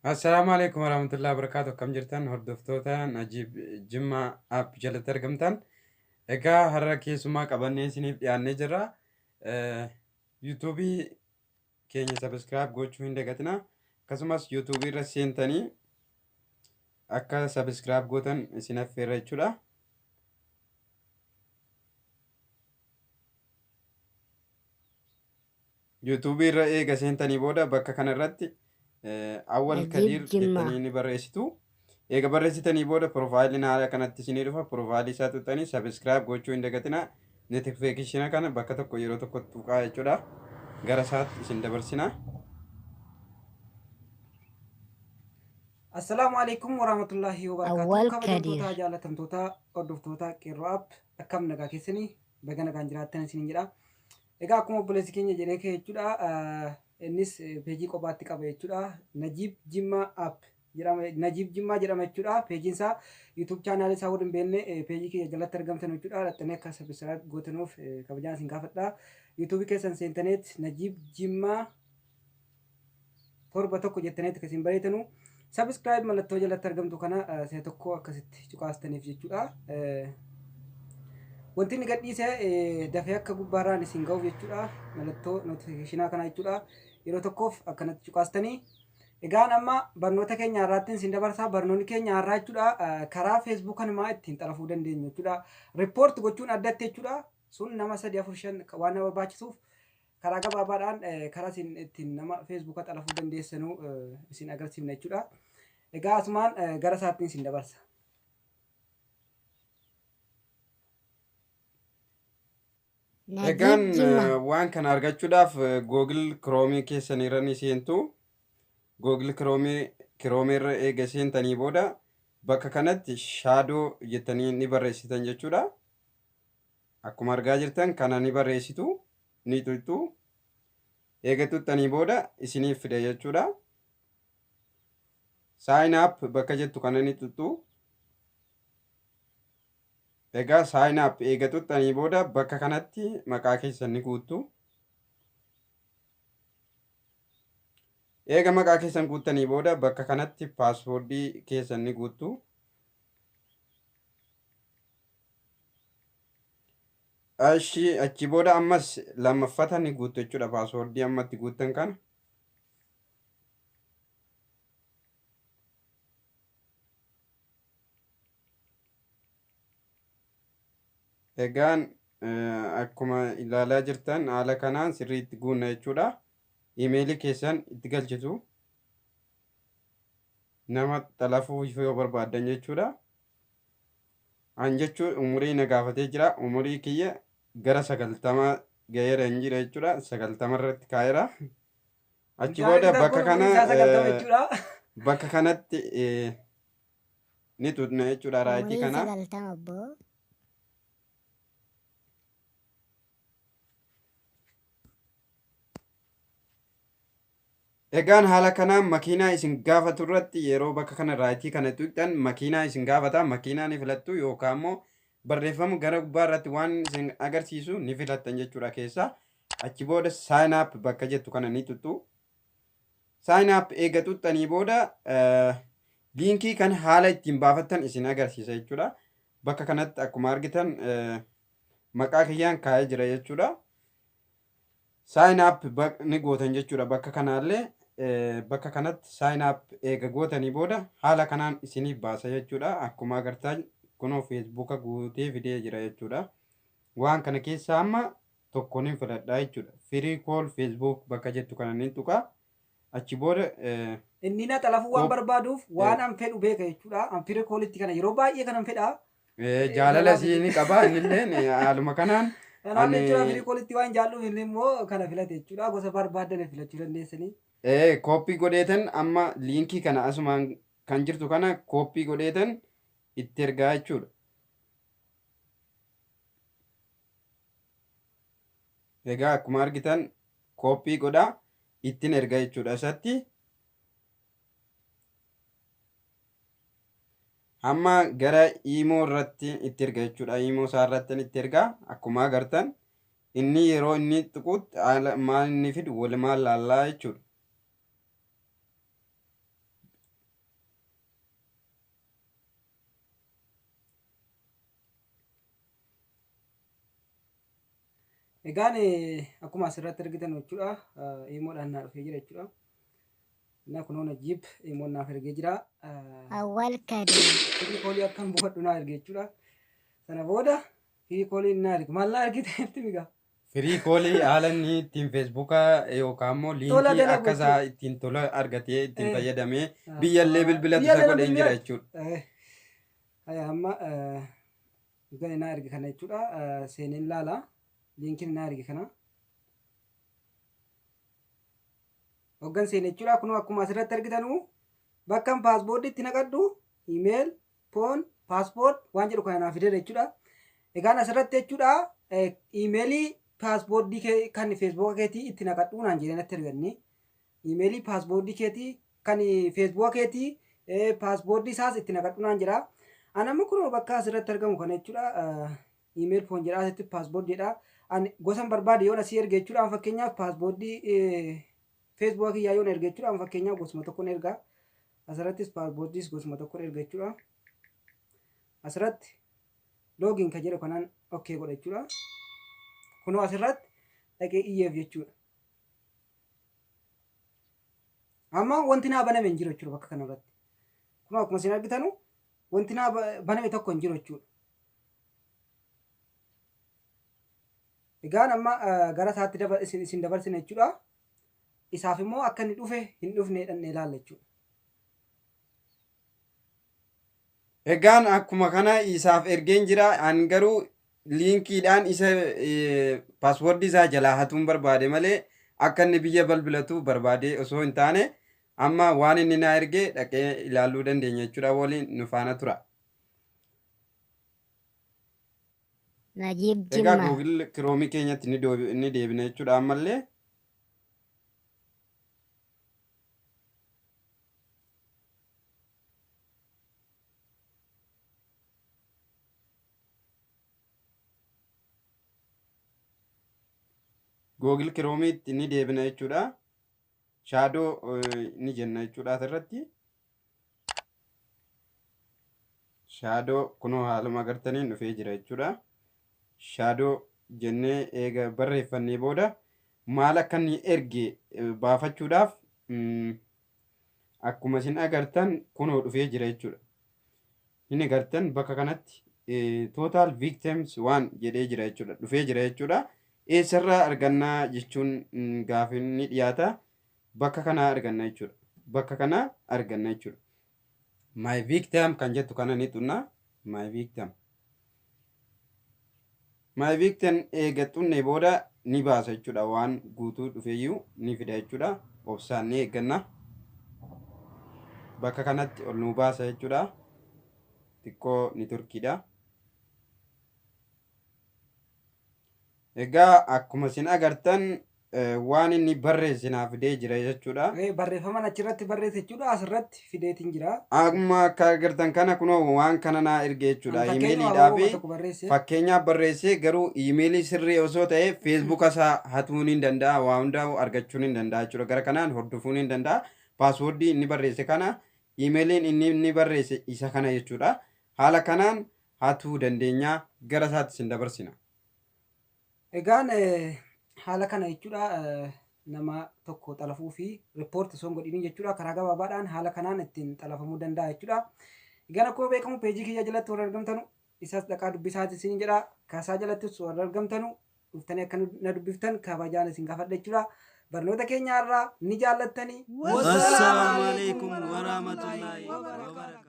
Assalaamu alaikum warahmatullahi wabarakatuh. Akkam jirtan hordoftoota Najiib Jimmaa app jalatti argamtan. Egaa har'a keessumaa qabannee isiniif dhiyaannee jirra. Yuutuubii keenya sabiskiraayib gochuu hin dagatina. Akkasumas yuutuubii irra seentanii akka sabiskiraayib gootan isin affeerra jechuudha. Yuutuubii irra eega seentanii booda bakka kana irratti Awwal Najiib Kadiir Jimmaa. jettanii ni barreessitu. Eega barreessitanii booda piroofaayiliin haala kanatti isinii dhufa. Piroofaayilii isaa tuqxanii sabiskiraayib gochuu hin dagatina. Notifikikeeshina kana bakka tokko yeroo tokko tuqaa jechuudha. Gara isaatti isin dabarsina. Assalaamu alaikum warahmatullahi wabarakatuh. Awwal Kabajamtoota Kadiir. jaalatamtoota hordoftoota Qeerroo App akkam nagaa keessanii baga nagaan jiraattan isiniin jedha. Egaa akkuma obboleessi keenya jedhee ka'e jechuudha. Innis peejii kophaatti qaba jechuudha. Najiib Jimmaa App jedhama. Najiib Jimmaa jedhama jechuudha. Peejiin isaa YouTube chaanaal isaa warri hin beekne peejii kiyya jalatti argamtan jechuudha. Dhaxxanii akka subscribe gootanuuf kabajaan isin gaafadha. YouTube keessan seentaneet Najiib Jimmaa 71 jettaniitti kan isin bareetanu subscribe mallattoo jalatti argamtu kana si'a tokko akkasitti cuqaastaniif jechuudha. Wanti inni gadhiise dafee akka gubbaarraan isin ga'uuf jechuudha. Mallattoo notifiikeeshinaa kana jechuudha. Yeroo tokkoof akkanatti cuqaastanii. Egaan amma barnoota keenya har'aatti isin dabarsaa. Barnoonni keenya har'aa jechuudha karaa feesbuuka namaa ittiin xalafuu dandeenyu jechuudha. Riippoort gochuun addatti jechuudha. Sun nama 3 4 5 waan nama barbaachisuuf karaa gabaabaadhaan karaa isin ittiin nama feesbuuka xalafuu dandeessanu isin agarsiifna jechuudha. Egaa asumaan gara isaatti isin dabarsa. Najiib Egaan Jimmaa. waan kana argachuudhaaf Google Chrome keessan irra ni seentu. Google Chrome irra eega seentanii booda bakka kanatti shaadoo jettanii ni barreessitan jechuudha. Akkuma argaa jirtan kana ni barreessitu, ni tuqxu. Eega tuqxanii booda isiniif fida jechuudha. Sign up bakka jettu kana ni tuqxu. Egaa sign up eega tuqxanii booda bakka kanatti maqaa keessan ni guuttu. Eega maqaa keessan guuttanii booda bakka kanatti paaswoordii keessan ni guuttu. Ashi achi booda ammas lammaffata ni guuttu jechuudha paaswoordii amma itti guuttan kana. Egaan akkuma ilaalaa jirtan haala kanaan sirriitti guunna jechuudha. Imeelii keessan itti galchitu. Nama xalafuu yoo barbaaddan jechuudha. An jechuun umurii na gaafatee jira. Umurii kiyya gara 90 gaheera hin jira jechuudha. 90 irratti kaa'eera. Achi Mucaan booda inni bakka kun kana umriin isaa 90 jechuudha. bakka kanatti ni tutna jechuudha raayitii Umuriin kana. 90 obboo. Egaan haala kanaan makiinaa isin gaafatu irratti yeroo bakka kana raayitii kana tuqxan makiinaa isin gaafata. Makiinaa ni filattu yookaan immoo barreeffama gara gubbaa irratti waan isin agarsiisu ni filattan jechuudha keessa. Achi booda sign up bakka jettu kana ni tuqxu. Sign up eega tuqxanii booda liinkii kan haala ittiin baafattan isin agarsiisa jechuudha. Bakka kanatti akkuma argitan maqaa kiyyaan kaa'ee jira jechuudha. Sign up ni gootan jechuudha. Bakka kanaallee bakka kanatti sign up eega gootanii booda haala kanaan isiniif baasa jechuudha. Akkuma agartan kunoo feesbuuka guutee fidee jira jechuudha. Waan kana keessaa amma tokko nin filadha jechuudha. Free call Facebook bakka jettu kana nin tuqa. Achi booda Inni na xalafuu waan barbaaduuf waan an fedhu beeka jechuudha. An free callitti kana yeroo baay'ee kanan fedha. Jaalala isii ni qaba innilleen haaluma kanaan Kanaaf ani jechuudha firii koolitti waan jaalluuf inni immoo kana filate jechuudha. Gosa barbaadan filachuu dandeessanii. Kooppii godheetan amma liinkii kana asumaan kan jirtu kana kooppii godheetan itti ergaa jechuudha. Egaa akkuma argitan kooppii godhaa ittiin erga jechuudha isatti. Amma gara iimoo irratti itti erga jechuudha. Iimoo isaa irratti itti erga. Akkuma agartan inni yeroo inni tuquutti haala maal inni fidu walumaan laallaa jechuudha. Egaan akkuma asirratti argitan jechuudha imoodhaan naa dhufee jira jechuudha. Innaa kunoo Najiib imoon naaf ergee jira. Awwal Kadir. Free call akkan buufadhu naa erge jechuudha. Sana booda free call naa erge. Maal naa ergite itti migaa? Free call haala inni ittiin Facebooka yookaan immoo Tola liinkii dalagu akka isaa jechuudha. ittiin tola argatee ittiin fayyadamee Biyyallee biyyallee bilbilatu isa nama godhee hin jira bilbila. jechuudha. Haya amma gani naa erge kana jechuudha. Seeneen laala. Liinkiin naa erge kana. Hoggan seene jechuudha. Kunoo akkuma asirratti argitanu bakka passwordii itti naqadhu email, phone, password waan jedhu kana naaf fideera jechuudha. Egaan asirratti jechuudha emailii passwordii kee kan Facebooka keetii itti naqadhu naan jedhee natti erganni. Emailii passwordii keetii kan Facebooka keetii passwordii isaas itti naqadhu naan jedha. Ani amma kunoo bakka asirratti argamu kana jechuudha. Email phone jedha, asitti password jedha. Ani gosan barbaade yoon asii erge jechuudha. Fakkeenyaaf passwordii Facebooka kiyyaa yoon erge jechuudha. Fakkeenyaaf gosuma tokkoon erga. Asirrattis passwordiis gosuma tokkoon erga jechuudha. Asirratti login kan jedhu kanaan okay godha jechuudha. Kunoo asirratti dhaqee iyyeef jechuudha. Amma wanti naa baname hin jiru jechuudha bakka kanarratti. Kunoo akkuma isin argitanu wanti naa baname tokko hin jiru jechuudha. Egaan amma gara isaatti isin dabarsina jechuudha. Isaaf immoo akka inni dhufe hin dhufne dhannee ilaalla jechuudha. Egaan akkuma kana isaaf ergeen jira. An garuu liinkiidhaan isa passwordii isaa jalaa hatuun barbaade malee akka inni biyya balbilatu barbaade osoo hin taane, amma waan inni naa erge dhaqee ilaaluu dandeenya jechuudha. Waliin nu faana tura. Najiib Egaa Jimma. Google Chrome keenyatti ni deebina jechuudha ammallee. Google Chrome'itti ni deebina jechuudha. Shadow ni jenna jechuudha asirratti. Shadow kunoo haaluma agartaniin dhufee jira jechuudha. Shadow jennee eega barreeffannee booda maal akka inni erge baafachuudhaaf akkuma isin agartan kunoo dhufee jira jechuudha. Inni agartan bakka kanatti total victims waan jedhee jira jechuudha. Dhufee jira jechuudha. Eessarraa argannaa jechuun gaafiin ni dhiyaata. Bakka kanaa arganna jechuudha. Bakka kana arganna jechuudha. My victim kan jettu kana ni xunna. My victim. My victim eega xunne booda ni baasa jechuudha. Waan guutuu dhufeeyyuu ni fida jechuudha. Obsaan ni eegganna. Bakka kanatti ol nuu baasa jechuudha. Xiqqoo ni turkiidha. Egaa akkuma isin agartan waan inni barreesse naa fidee jira jechuudha. Barreeffaman achirratti barreesse jechuudha asirratti fideetiin jira. Akkuma akka agartan kana kunoo waan kana naa erge jechuudha. Fakkeenyuma Imeeliidhaa abaaboo fi tokko barreesse. Fakkeenyaaf barreessee, garuu iimeelii sirrii osoo ta'e Facebooka isaa hatuun hin danda'a, waa hundaa argachuun hin danda'a jechuudha. Gara kanaan hordofuun hin danda'a. Passwordii inni barreesse kana, iimeeliin inni barreesse isa kana jechuudha. Haala kanaan hatuu dandeenya, gara isaatti isin dabarsina. Egaan haala kana jechuudha nama tokko xalafuu fi report osoo hin godhiniin jechuudha karaa gabaabaadhaan haala kanaan ittiin xalafamuu danda'a jechuudha. Egaan akkuma beekamu peejii kiyya jalatti warra argamtanu isas dhaqaa dubbisaati isin jedha. Kaasaa jalattis warra argamtanu dhuftanii akka na dubbiftan kabajaan isin gaafadha jechuudha. Barnoota keenya irraa ni jaallattanii. Wassalaamu alaikum warahmatullahi wabarakatuh.